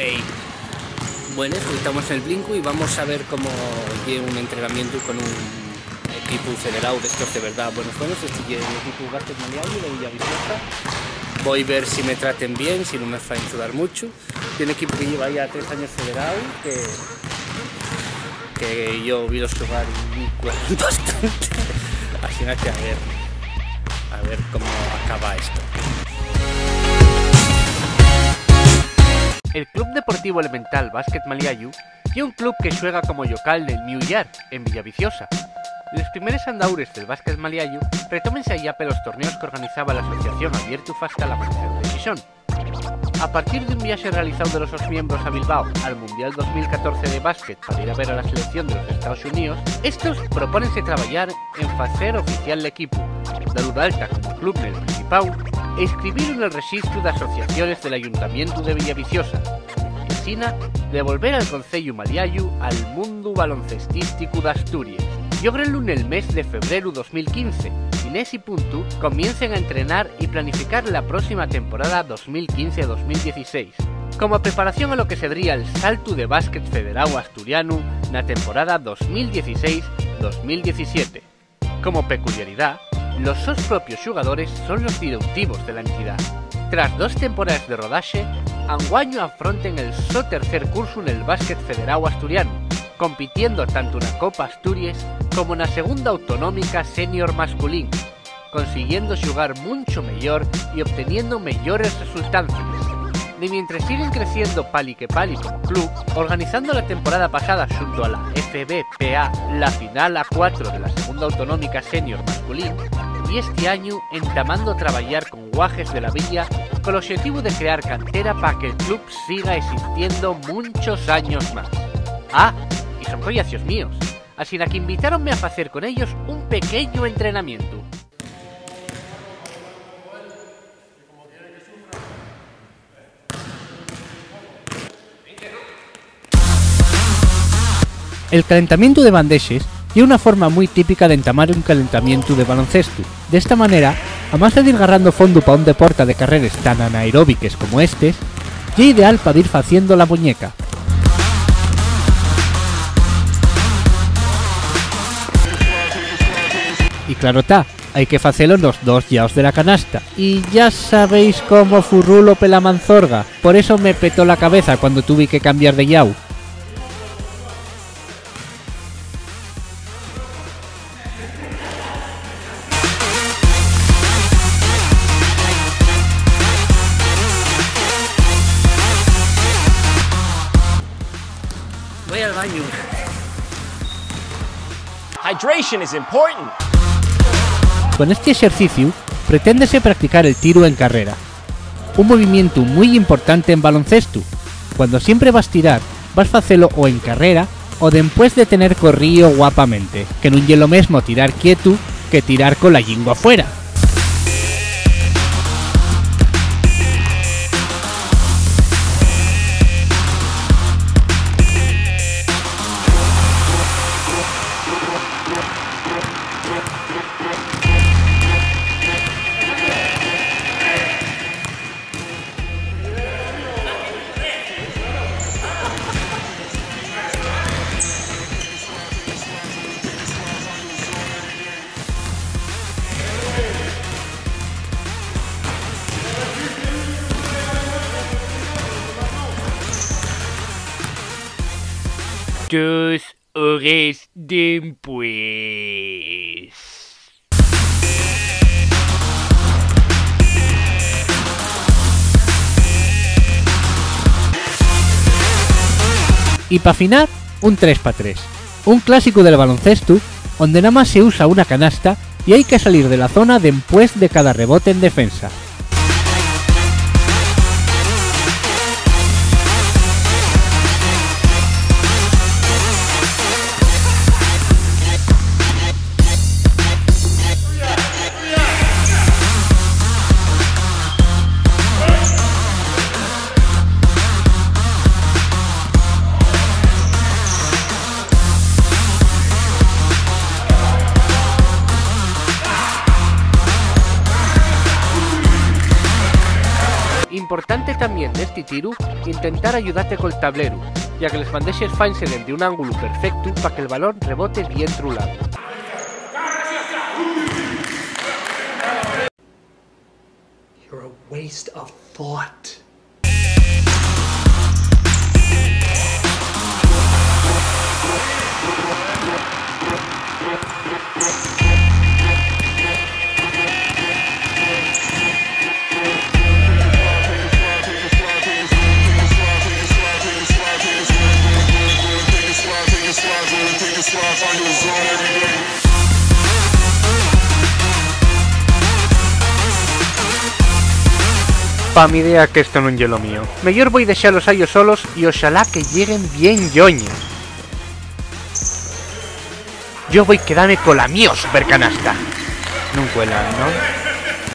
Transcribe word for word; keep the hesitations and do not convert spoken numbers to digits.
Ey. Bueno, estamos en el Blinku y vamos a ver cómo ye un entrenamientu con un equipu federáu d'estos de verdá buenos, buenos. Esti ye un equipu Básquet Maliayu de Villaviciosa. Voi ver si me traten bien, si nun me faen sudar mucho. Ye un equipu que lleva ya tres años federáu, que, que yo vi xugar y me cuelan bastante. Asina que a ver, a ver cómo acaba esto. El Club Deportivo Elemental Básquet Maliayu ye un club que xuega como llocal nel New Yard, en Villaviciosa. Les primeres andaures del básquet maliayu retómense allá pelos torneos qu'organizaba la Asociación Abiertu Fasta l'Amanecer de Xixón. A partir d'un viaxe realizáu de los sos miembros a Bilbao al Mundial dos mil catorce de básquet pa dir a ver a la selección de los Estaos Xuníos, estos propónense trabayar en facer oficial l'equipu, dalu d'alta como club nel Principáu e inscribilu nel rexistru d'asociaciones del Ayuntamientu de Villaviciosa, y asina devolver al conceyu maliayu al mundu baloncestísticu d'Asturies. Llogrenlu nel mes de febreru dos mil quince, y nesi puntu comiencen a entrenar y planificar la próxima temporada dos mil quince dos mil dieciséis, como preparación a lo que sedría'l saltu de básquet federáu asturianu na temporada dos mil dieciséis dos mil diecisiete. Como peculiaridá, los sos propios xugadores son los direutivos de la entidá. Tras dos temporaes de rodaxe, anguaño afronten el so tercer cursu nel básquet federáu asturianu, compitiendo tanto na Copa Asturies como na Segunda Autonómica Senior Masculín, consiguiendo xugar muncho meyor y obteniendo meyores resultancies. De mientres siguen creciendo pali que pali como club, organizando la temporada pasada xunto a la F B P A la final a cuatro de la Segunda Autonómica Senior Masculín, y esti añu entamando a trabayar con guajes de la villa col oxetivu de crear cantera pa que'l club siga esistiendo munchos años más. Ah, y son collacios míos, asina que invitáronme a facer con ellos un pequeñu entrenamientu. El calentamientu de bandexes ye una forma mui típica d'entamar un calentamientu de baloncestu. D'esta manera, amás de dir garrando fondu pa un deporta de carreres tan anaeróbiques como estes, ye ideal pa dir faciendo la muñeca. Y claro ta, hai que facelo nos dos llaos de la canasta. Y ya sabéis cómo furrulo pela manzorga, por eso me petó la cabeza cuando tuvi que cambiar de llau. Voy al baño. Hydration is important. Con esti exerciciu preténdese practicar el tiru en carrera, un movimientu mui importante en baloncestu. Cuando siempre vas tirar, vas facelo o en carrera o dempués de tener corrío guapamente, que nun ye lo mesmo tirar quietu que tirar cola llingua fuera. Dos hores dempués. Y pa finar, un tres pa tres, un clásicu del baloncestu, onde namás se usa una canasta y hai que salir de la zona dempués de cada rebote en defensa. Tante tamién nesti tiru, intentar ayudate col tableru, ya que les bandexes faise dende un ángulu perfectu pa que'l balón rebote bien trulao. You're a waste of thought. Pa mi idea, qu'esto nun ye lo mío. Meyor voi dexalos a ellos solos y oxalá que lleguen bien lloñes. Yo voi quedame cola mio supercanasta. Nun cuelan, ¿no?